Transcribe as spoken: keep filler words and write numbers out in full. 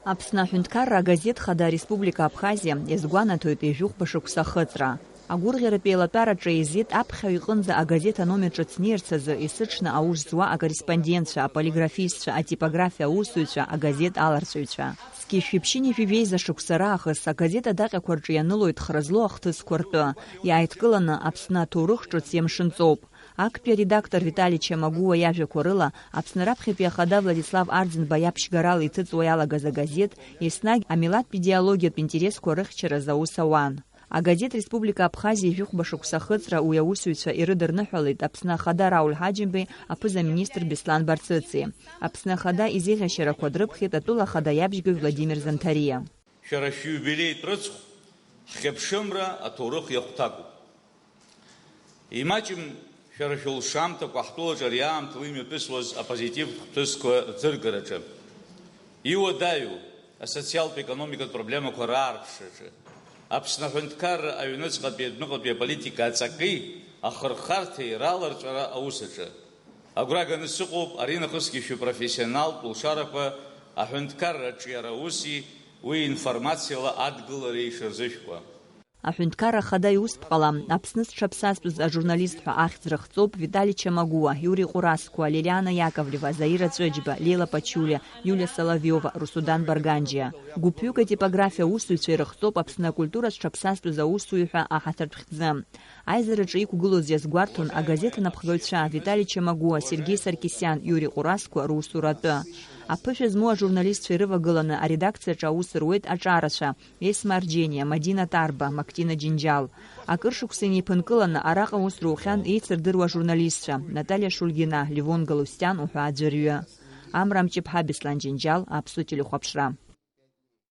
Аԥсны аҳәынҭқарра агазеҭ хада Республика Абхазиа иазгәанаҭоит ҩажәихәба шықәса ахыҵра. Агәырӷьаратә еилатәараҿы еизеит аԥхьаҩ иҟынӡа агазеҭ аномер ҿыц неирц азы есыҽны аус зуа акорреспондентцәа, аполиграфистцәа, атипографиа аусзуҩцәа, агазеҭ аларҵәаҩцәа. Зқьи жәшәи ԥшьынҩажәи жәеиза шықәса раахыс агазеҭ адаҟьақәа рҿы ианылоит хра злоу ахҭысқәа ртәы, иааидкыланы Аԥсны аҭоурых ҿыц иамшынҵоуп. Актәи аредактор Витали Чамагуа иажәақәа рыла, Аԥсны раԥхьатәи ахада Владислав Арӡынба иаԥшьгарала иҭыҵуа иалагаз агазеҭ еснагь амилаҭтә идеологиатә интересқәа рыхьчаразы аус ауан. Агазеҭ Республика Абхазиа ҩажәихәба шықәса ахыҵра уи аусзуҩцәа ирыдырныҳәалеит Аԥсны ахада Рауль Ҳаџьымбеи аԥыза-министр Беслан Барцыци. Аԥсны ахада изеиӷьашьарақәа дрыԥхьеит атәыла ахада иабжьгаҩ Владимир Занҭариа. Шәара шәиубилеитә рыцхә, ҳхьыԥшымра аҭоурых иахәҭакуп. Имаҷым шәара шәылшамҭақәа ҳтәылаҿы ари аамҭала имҩаԥысуаз апозитивтә хҭысқәа рӡыргараҿы. Иуадаҩу асоциалтә-економикатә проблемақәа раарԥшраҿы, Аԥсны аҳәынҭқарра аҩныҵҟатәи адәныҟатәи аполитика аҵаки ахырхарҭеи раларҵәара аусаҿы. Агәра ганы сыҟоуп аринахысгьы шәыпрофессионалтә лшарақәа аҳәынҭқарра аҿиара уси уи информациала адгылареи шырзышәкуа. Аҳәынҭқарра ахада иусԥҟала, Аԥсны зҽаԥсазтәыз ажурналист ҳәа ахьӡ рыхҵоуп Витали Чамагуа, Иури Ҟәырасқуа, Лилиана Иаковлева, Заира Ҵәыџьба, Леила Пачулиа, Иулиа Соловиова, Русудан Барганџьиа. Гәыԥҩык атипографиа аусзуҩцәа ирыхҵоуп Аԥсны акультура зҽаԥсазтәыз аусзуҩы ҳәа ахаҭартә хьӡы. Аизараҿы иқәгылоз иазгәарҭон агазеҭ анапхгаҩцәа Витали Чамагуа, Сергеи Саркисиан, Иури Ҟәырасқуа русура атәы. Аԥышәа змоу ажурналистцәа ирывагыланы аредакциаҿы аус руеит аҿарацәа, Есма Арџьениа, Мадина Тарба, Мактина Џьынџьал. Акыр шықәса инеиԥынкыланы араҟа аус рухьан еицырдыруа ажурналистцәа, Наталиа Шульгина, Левон Галустиан уҳәа аӡәырҩы. Амра Мҷыԥҳа, Беслан Џьынџьал, Аԥсуа телехәаԥшра.